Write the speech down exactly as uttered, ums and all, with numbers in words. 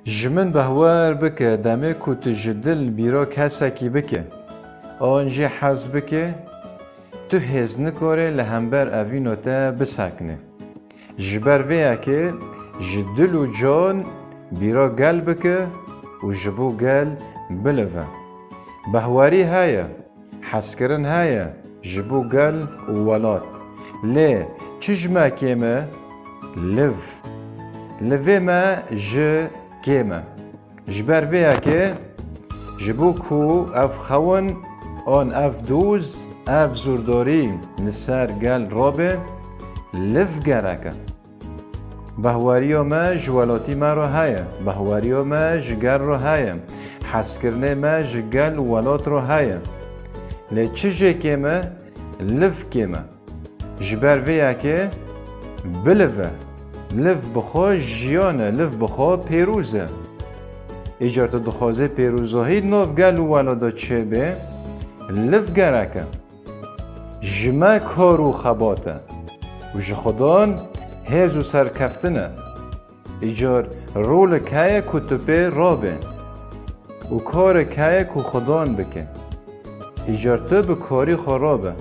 Ji min behwer bike, demê ku tu ji dil bîra kesekî bike, an jê hez bike, tu hêz nikare li hember evîna te bisekine. Ji ber vê yekê ji dil û can bîra gel bike û ji bo gel bilive. Behwerî heye, hezkirin heye ji bo gel û welat. Lê çi ji me kêm e? Liv. Livê me ji kêm e. Ji ber vê yekê ji bo ku ev xewin an ev doz, ev zordarî li ser gel rabe, liv gerek e. Behweriya me ji welatî me re heye, behweriya me ji gel re heye, hezkirinê me ji gel û welat re heye. Lê çi jê kêm e? Liv kêm e. Ji ber vê yekê bilive. Liv bi xwe jiyan e, liv bi xwe pêroz e. Îcar tu dixwazê pêrozahî di nav gel û welata çêbe, liv gerek e. Ji me kar û xebat e û ji Xudan hêz û serkeftin e. Îcar rolik heye ku tu pê rabe û karek heye ku Xudan bike. Îcar tu bi karî xwe rabe.